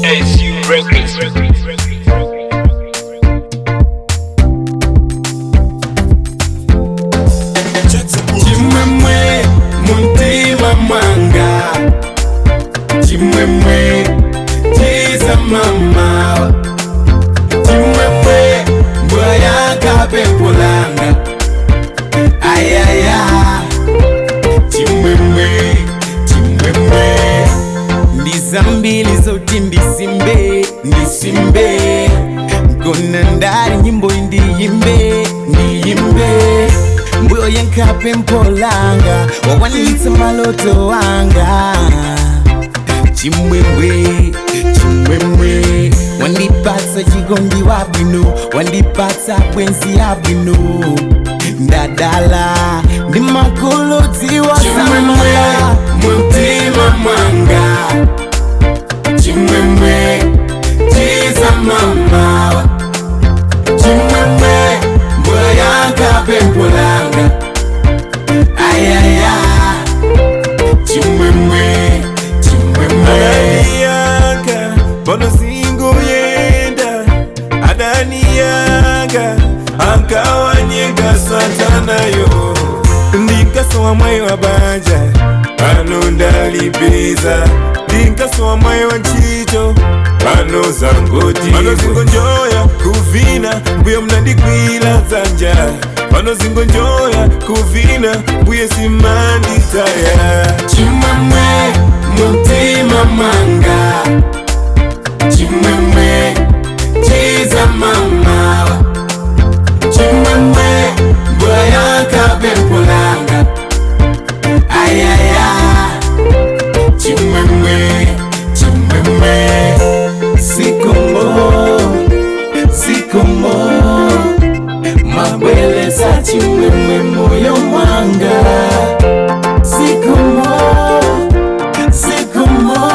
SU Records. Chimwemwe muntima mwanga, chimwemwe chiza mama, chimwemwe mbwa yakapepulanga ayaya, chimwemwe chimwemwe ndizambili zoti ndisimbe ndisimbe nkona ndari nyimbo ndiyimbe ndiyimbe mbuyo yenkape mpolanga wakwanitsa maloto wanga chimwemwe chimwemwe wandipatsa chikondi wabwino wandipatsa bwenzi yabwino ndadala ndi makuludziwa Chimwemwe mumtima mwanga, chimwemwe chiza mama, chimwemwe mbwa yakapempulanga ayaya, chimwemwe chimwemwe Adani yanga pano singuyenda, adani yanga ankawanyega satanayo, ndinkasowa mwayi wa banja pano ndalipeza, ndinkasowa mwayi wa ntchito pano zangoti pano zingonjoya kuvina mbuye mnandigwira dzanja, pano zingonjoya kuvina mbuye simanditaya. Chimwemwe mumtima mwanga, chimwemwe chiza mama, chimwemwe mbwa yakapempulanga ayaya, chimwemwe chimwemwe sikomo sikomo mabweleza chimwemwe moyo mwanga, sikomo sikomo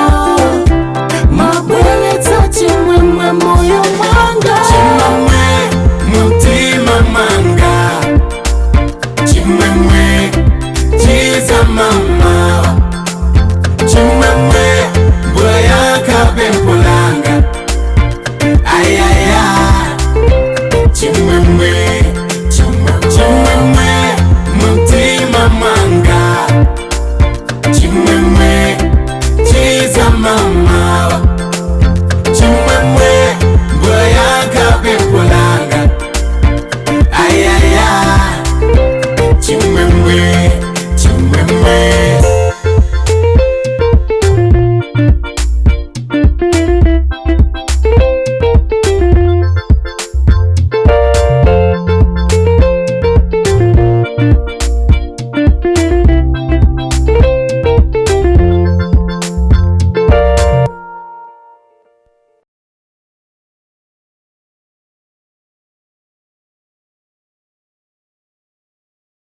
mabweleza chimwemwe moyo mwanga, chimwemwe mutima mwanga, chimwemwe chiza mama, chimwemwe mbwa yakapempulanga ayaya, chimwemwe chimwemwe mutima mwanga, chimwemwe chiza mama, chimwemwe mbwa yakapempulanga ayaya, chimwemwe chimwemwe.